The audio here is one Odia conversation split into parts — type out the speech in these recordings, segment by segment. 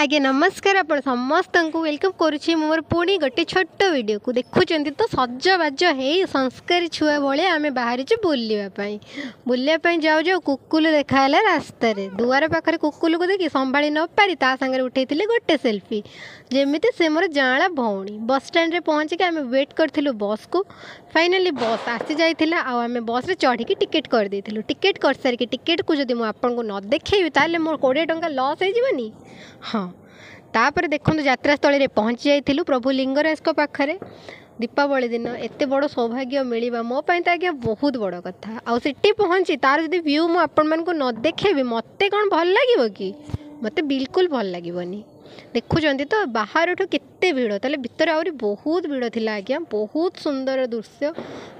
ଆଜ୍ଞା ନମସ୍କାର, ଆପଣ ସମସ୍ତଙ୍କୁ welcome କରୁଛି ମୁଁ ମୋର ପୁଣି ଗୋଟେ ଛୋଟ ଭିଡ଼ିଓକୁ। ଦେଖୁଛନ୍ତି ତ, ସଜବାଜ ହେଇ ସଂସ୍କାରୀ ଛୁଆ ଭଳିଆ ଆମେ ବାହାରିଛୁ ବୁଲିବା ପାଇଁ। ବୁଲିବା ପାଇଁ ଯାଉ ଯାଉ କୁକୁଲୁ ଦେଖାହେଲା ରାସ୍ତାରେ। ଦୁଆର ପାଖରେ କୁକୁଲୁକୁ ଦେଖି ସମ୍ଭାଳି ନ ପାରି ତା ସାଙ୍ଗରେ ଉଠେଇଥିଲି ଗୋଟେ ସେଲ୍ଫି, ଯେମିତି ସେ ମୋର ଯାଆଁଳା ଭଉଣୀ। ବସଷ୍ଟାଣ୍ଡରେ ପହଞ୍ଚିକି ଆମେ ୱେଟ୍ କରିଥିଲୁ ବସ୍କୁ। ଫାଇନାଲି ବସ୍ ଆସିଯାଇଥିଲା ଆଉ ଆମେ ବସ୍ରେ ଚଢ଼ିକି ଟିକେଟ୍ କରିଦେଇଥିଲୁ। ଟିକେଟ୍ କରିସାରିକି ଟିକେଟ୍କୁ ଯଦି ମୁଁ ଆପଣଙ୍କୁ ନ ଦେଖେଇବି, ତାହେଲେ ମୋର 20 ଟଙ୍କା ଲସ୍ ହେଇଯିବନି? ହଁ, ତାପରେ ଦେଖନ୍ତୁ, ଯାତ୍ରାସ୍ଥଳୀରେ ପହଞ୍ଚି ଯାଇଥିଲୁ ପ୍ରଭୁ ଲିଙ୍ଗରାଜଙ୍କ ପାଖରେ। ଦୀପାବଳି ଦିନ ଏତେ ବଡ଼ ସୌଭାଗ୍ୟ ମିଳିବା ମୋ ପାଇଁ ତ ଆଜ୍ଞା ବହୁତ ବଡ଼ କଥା। ଆଉ ସେଠି ପହଞ୍ଚି ତାର ଯଦି ଭ୍ୟୁ ମୁଁ ଆପଣମାନଙ୍କୁ ନ ଦେଖେଇବି, ମୋତେ କ'ଣ ଭଲ ଲାଗିବ କି? ମୋତେ ବିଲକୁଲ ଭଲ ଲାଗିବନି। ଦେଖୁଛନ୍ତି ତ ବାହାରଠୁ କେତେ ଭିଡ଼, ତାହେଲେ ଭିତରେ ଆହୁରି ବହୁତ ଭିଡ଼ ଥିଲା ଆଜ୍ଞା। ବହୁତ ସୁନ୍ଦର ଦୃଶ୍ୟ,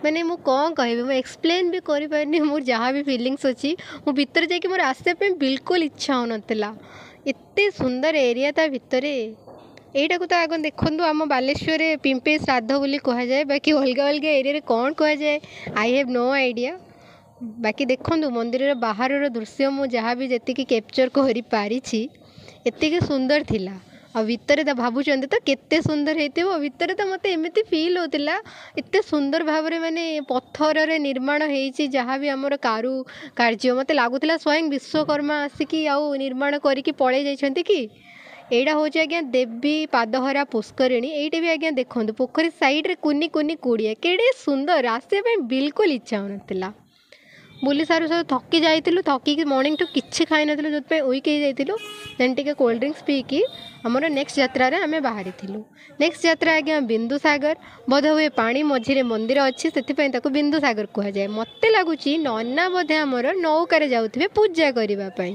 ମାନେ ମୁଁ କ'ଣ କହିବି, ମୁଁ ଏକ୍ସପ୍ଲେନ୍ ବି କରିପାରିନି ମୋର ଯାହା ବି ଫିଲିଙ୍ଗସ୍ ଅଛି। ମୁଁ ଭିତରେ ଯାଇକି ମୋର ଆସିବା ପାଇଁ ବିଲକୁଲ ଇଚ୍ଛା ହେଉନଥିଲା, ଏତେ ସୁନ୍ଦର ଏରିଆ ତା ଭିତରେ। ଏଇଟାକୁ ତ ଆଗ ଦେଖନ୍ତୁ, ଆମ ବାଲେଶ୍ୱରରେ ପିମ୍ପେଇ ଶ୍ରାଦ୍ଧ ବୋଲି କୁହାଯାଏ। ବାକି ଅଲଗା ଅଲଗା ଏରିଆରେ କ'ଣ କୁହାଯାଏ, I have no idea. ବାକି ଦେଖନ୍ତୁ, ମନ୍ଦିରର ବାହାରର ଦୃଶ୍ୟ ମୁଁ ଯାହା ବି ଯେତିକି କ୍ୟାପଚର୍ କରିପାରିଛି, ଏତିକି ସୁନ୍ଦର ଥିଲା। ଆଉ ଭିତରେ ତ ଭାବୁଛନ୍ତି ତ କେତେ ସୁନ୍ଦର ହେଇଥିବ। ଭିତରେ ତ ମୋତେ ଏମିତି ଫିଲ୍ ହେଉଥିଲା, ଏତେ ସୁନ୍ଦର ଭାବରେ ମାନେ ପଥରରେ ନିର୍ମାଣ ହେଇଛି, ଯାହା ବି ଆମର କାରୁ କାର୍ଯ୍ୟ। ମୋତେ ଲାଗୁଥିଲା ସ୍ୱୟଂ ବିଶ୍ୱକର୍ମା ଆସିକି ଆଉ ନିର୍ମାଣ କରିକି ପଳେଇ ଯାଇଛନ୍ତି କି। ଏଇଟା ହେଉଛି ଆଜ୍ଞା ଦେବୀ ପାଦହରା ପୁଷ୍କରିଣୀ। ଏଇଠି ବି ଆଜ୍ଞା ଦେଖନ୍ତୁ, ପୋଖରୀ ସାଇଡ଼୍ରେ କୁନି କୁନି କୁଡ଼ିଆ, କେଡ଼େ ସୁନ୍ଦର। ଆସିବା ପାଇଁ ବିଲକୁଲ ଇଚ୍ଛା ହେଉନଥିଲା। ବୁଲି ସାରୁ ସାରୁ ଥକି ଯାଇଥିଲୁ। ଥକିକି ମର୍ଣ୍ଣିଂଠୁ କିଛି ଖାଇନଥିଲୁ, ଯେଉଁଥିପାଇଁ ୱିକ୍ ହେଇଯାଇଥିଲୁ। ଦେନ୍ ଟିକେ କୋଲ୍ଡ ଡ୍ରିଙ୍କସ୍ ପିଇକି ଆମର ନେକ୍ସଟ ଯାତ୍ରାରେ ଆମେ ବାହାରିଥିଲୁ। ନେକ୍ସଟ ଯାତ୍ରା ଆଜ୍ଞା ବିନ୍ଦୁସାଗର। ବୋଧ ହୁଏ ପାଣି ମଝିରେ ମନ୍ଦିର ଅଛି, ସେଥିପାଇଁ ତାକୁ ବିନ୍ଦୁସାଗର କୁହାଯାଏ। ମୋତେ ଲାଗୁଛି ନନା ବୋଧେ ଆମର ନୌକାରେ ଯାଉଥିବେ ପୂଜା କରିବା ପାଇଁ।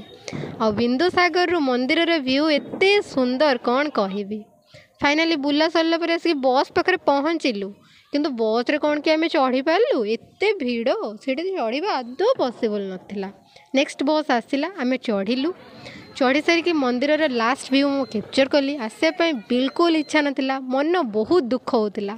ଆଉ ବିନ୍ଦୁସାଗରରୁ ମନ୍ଦିରର ଭ୍ୟୁ ଏତେ ସୁନ୍ଦର, କ'ଣ କହିବି। ଫାଇନାଲି ବୁଲା ସରିଲା ପରେ ଆସିକି ବସ୍ ପାଖରେ ପହଞ୍ଚିଲୁ, କିନ୍ତୁ ବସ୍ରେ କ'ଣ କି ଆମେ ଚଢ଼ି ପାରିଲୁ? ଏତେ ଭିଡ଼, ସେଇଠି ଚଢ଼ିବା ଆଦୌ ପସିବଲ୍ ନଥିଲା। ନେକ୍ସଟ ବସ୍ ଆସିଲା, ଆମେ ଚଢ଼ିଲୁ। ଚଢ଼ି ସାରିକି ମନ୍ଦିରର ଲାଷ୍ଟ ଭ୍ୟୁ ମୁଁ କ୍ୟାପଚର୍ କଲି। ଆସିବା ପାଇଁ ବିଲକୁଲ ଇଚ୍ଛା ନଥିଲା, ମନ ବହୁତ ଦୁଃଖ ହେଉଥିଲା।